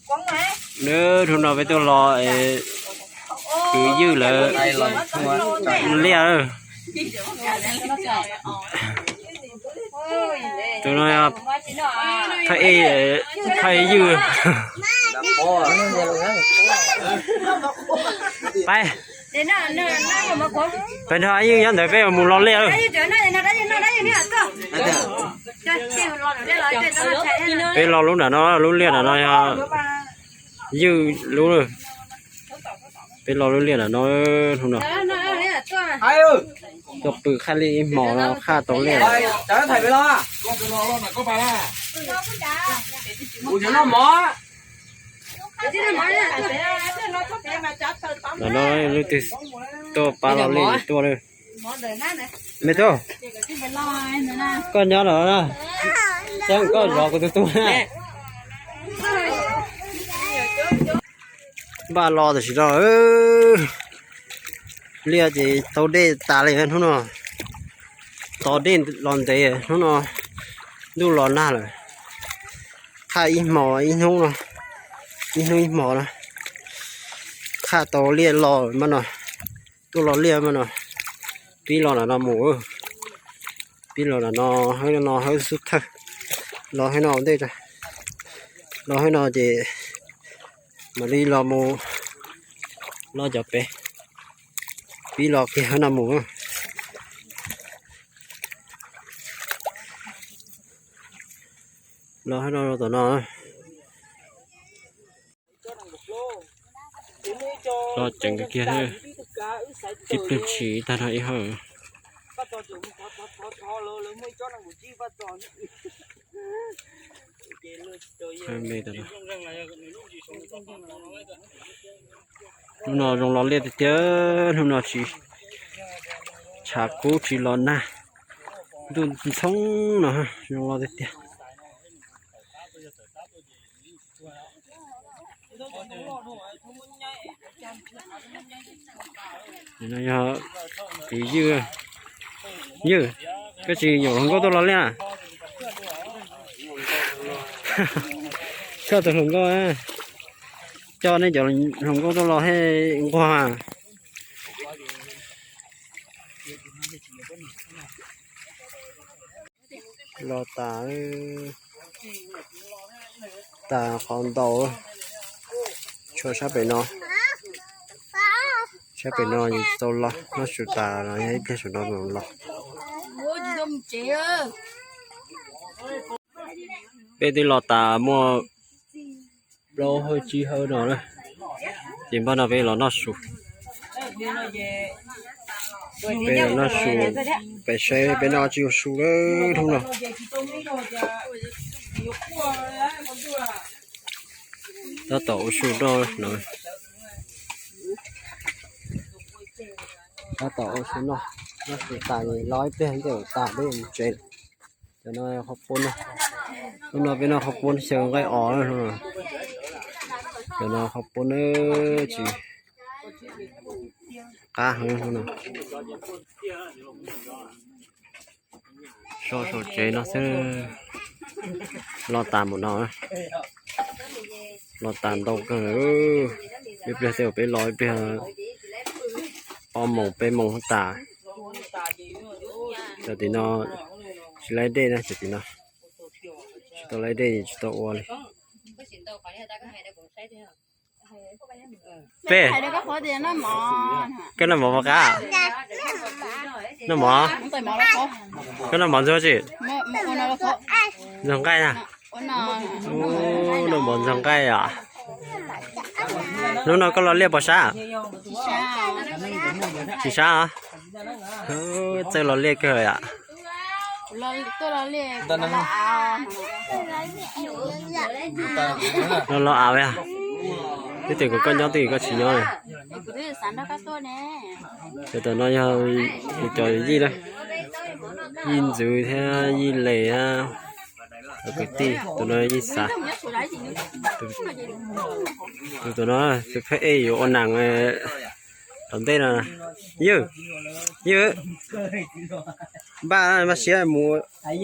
Nws hnub no peb tuaj los kwv ywj lawv liaj. Tus no thaj ej, thaj ej ywj. Pais, pais nrog ywj nyob ntawd peb mus lo liaj. Peb lo lub nram no, lub liaj nram no yog ywj lub. Peb lo lub liaj nram no, hnub no tuaj pw qhaj liaj ib hmos no qhaj tau liaj. Nram no leej twg tuaj pab lo liaj tuaj. Me tub, koj nyob los, koj zov kuv tus tub na. Npaj lo tam sim no, liaj ces tau dej tas li hnub no. Tau dej los ntev hnub no, ntuj los nag lawm. Qhaj ib hmos ib hnub no, ib hnub ib hmos no, qhaj tau liaj los mas no. Tuaj lo liaj mas no, pib lo nram no mus, pib lo nram no, hab no hab xub thawj, lo hab no ntej, lo hab no ces mam li los mus lo cov pem, pib lo kiag hab no mus. Los hab no tom no. Los ceev kiag, tib pliag tshis tag nrho ib hawm. Hnub no zoo los liaj tiag tiag, hnub no tsis tshav kub tsis los nag, ntuj ntxhoo no zoo los tiag tiag. No yog kwv Ywg, Ywg, koj tsis yaum hluas nkauj tuaj los liaj? Koj tus hluas nkauj, coj nej cov hluas nkauj tuaj los thiaj nquag. Los tas, tas qhov ntau, tshuav sab pem no, sab pem no tsis tau los, noj su tas los yog ib pliag saum no los. Peb twb los tas muaj plaub hawv tsib hawv no na, ces npaj no peb los noj su. Peb los noj su, peb saib peb noj tsis ua su lawm hnub no. Tab tom ua su noj no, tab tom ua su noj, noj su tas los ib pliag ntiaj teb tas peb mus tsev. Cov no qhov pub no, hnub no peb noj qhov pub xyaw nqaij os. Cov no qhov pub na, tsis qab heev no. So saum tsev no xwb, los tas mus no, los tas ntau kawg. Ib pliag tej zaum peb los ib pliag ob moos peb moos tas. Cov tim no tsis laib dej na, cov tim no tsis tau laib dej tsis tau ua li. Peb, koj noj mov puas qab? Noj mov, koj noj mov ntxuag tsi? Ntxuag nqaij na. Noj mov ntxuag nqaij os. Hnub no koj los liaj puas sab? Tsis sab os. Txawj los liaj kawg yom. Los los av, twb tias kom koj nyob twb koj tsis nyob. Cov tom no yog kuv cov yij na, yij ntxwv thiab yij les thiab cov kwv tij. Tus no yij xav, tus tom no tus phab ej yuav ua neeg tom ntej no. Ywg, Ywg, npaj npaj siab mus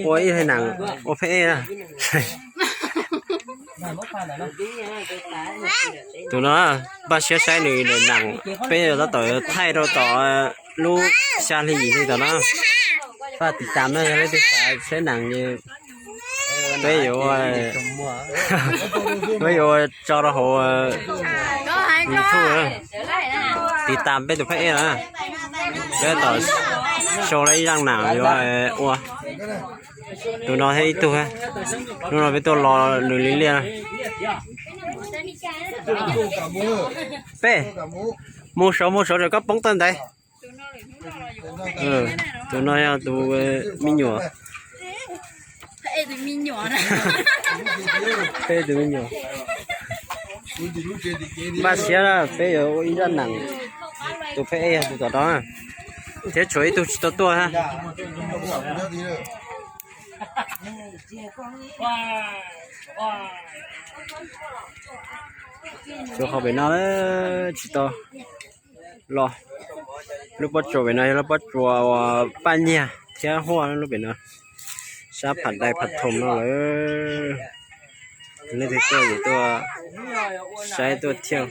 ua ib neeg ua phab ej na. Tus no npaj siab saib nws daim neem, peb tab tom thaij rau tom lub xya hli yim hli tom no. Pab tiv tam na, yog leej twg xav saib neem ces peb yuav, peb yuav tso rau hauv YouTube na. Tiv tam peb tus phab ej na, peb tom sau lawm ib zaj neem yuav ua. Tus no thiab ib tug, hnub no peb tuaj lo nws li liaj. Peb mus saud mus saud rau koj poob tawm ntaiv. Tus no yog tus me nyuam. Peb tus me nyuam. Npaj siab na, peb yuav ua ib zaj neem. Tus phab ej yog tus tom no, thiab tshuav ib tug tsis tau tuaj hab. Tshuav qhov pem no tsis tau los. Lub pob tsuas pem no yog lub pob tsuas uas Paj Nyiag thiab Huaj lub pem no, sab Phav Dais Phav Thoom no lawm. Leej twg tuaj ces tuaj saib tuaj thiaj.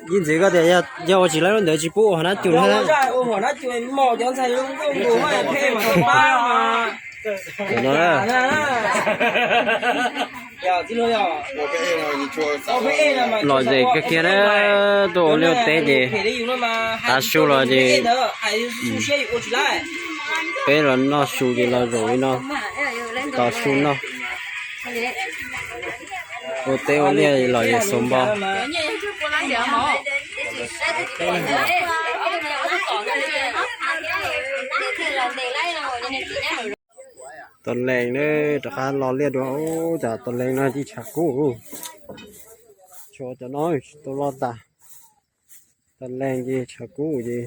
Ib ntxiv koj tias yog ua tsis laib lub ntawd tsis pub ua hauv nab cus thiab. Lom zem kawg kiag na, tuaj ua liaj teb ces tav su los ces peb los noj su ces los zaum li no, tos su noj. Ua teb ua liaj los yog xuas npo. Tos lees na, rov qab lo liaj dua. Ub, cas tos lees no ces tshav kub. Tshuav cov no tsis tau lo tas. Tos lees ces tshav kub ces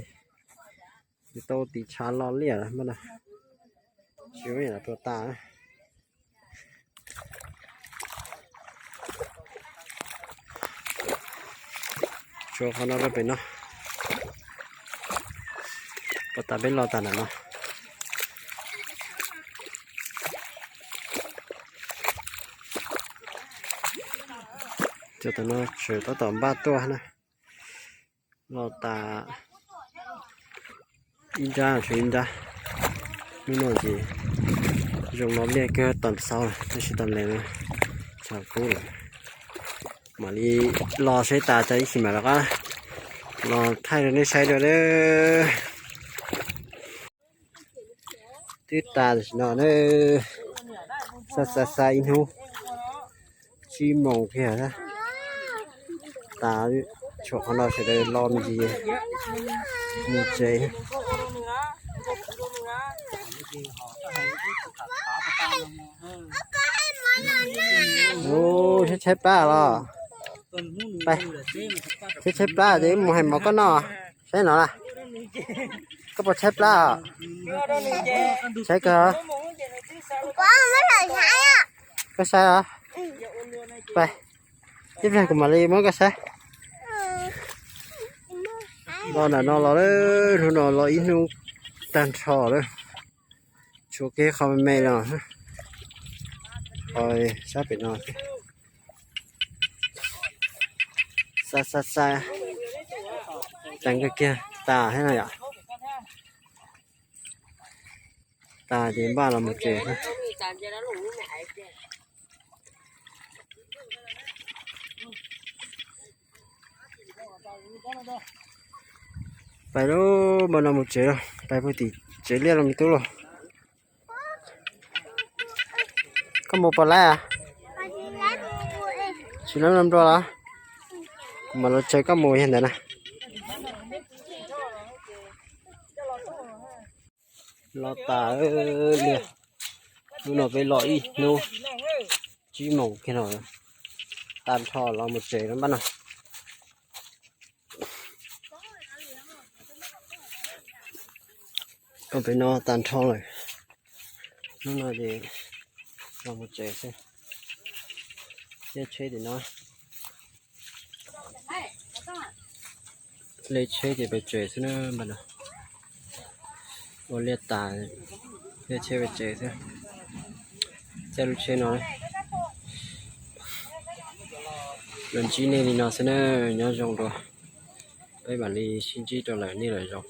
tsis tau tiv tshav lo liaj no. Tsis muaj yam dua tas. Tshuav qhov no rau pem no. Pov tas peb lo tas ntawm no. Cov tom no tseem tab tom npaj tuaj na. Lo tas ib nrab, tshuav ib nrab. Hnub no ces zoo lo liaj kawg, tos ntxhov lawm tab sis tos lees tshav kub lawm. Mam li lo saib tas, ib chim mam rov qab los thaij rau nej saib dua. Twb tas tam sim no na, xa xa xa ib hnub tsib moos kiag, tas tshuav qhov no sawv daws lo me ntsis mus tsev. Ub, tshaib tshaib plab los. Tshaib tshaib plab ces wb mus hais mov koj noj. Saib no na, koj puas tshaib plab? Tshaib kawg. Koj saib os. Pais, ib pliag kuv mam li muab koj saib. Los ntawm no los, hnub no los ib hnub tag nrho lawm. Tshuav kiag qhov me me los, qhov sab pem no. Xa xa xa, ceev kawg kiag, tas thiab no yom. Tas ces npaj los mus tsev. Pais lauj, npaj no mus tsev lauj, pais puag tim tsev liaj los me tub lauj. Koj mus puas laib? Tsis laib no nplua los? Kuv mam los tsaws koj mus yog ntawd na. Los tas li, hnub no peb los ib hnub tsib moos kiag no, tag nrho los mus tsev npaj no. Pem no tag nrho lawm. Hnub no ces los mus tsev xwb. Caij tsheb tim no, caij tsheb ces pem tsev xwb na. Ua liaj tas, caij tsheb pem tsev xwb. Caij lub tsheb no, los ntsib nej li no xwb na. Nyob zoo dua, peb mam li sib ntsib rau lawm, nej lawm zoo.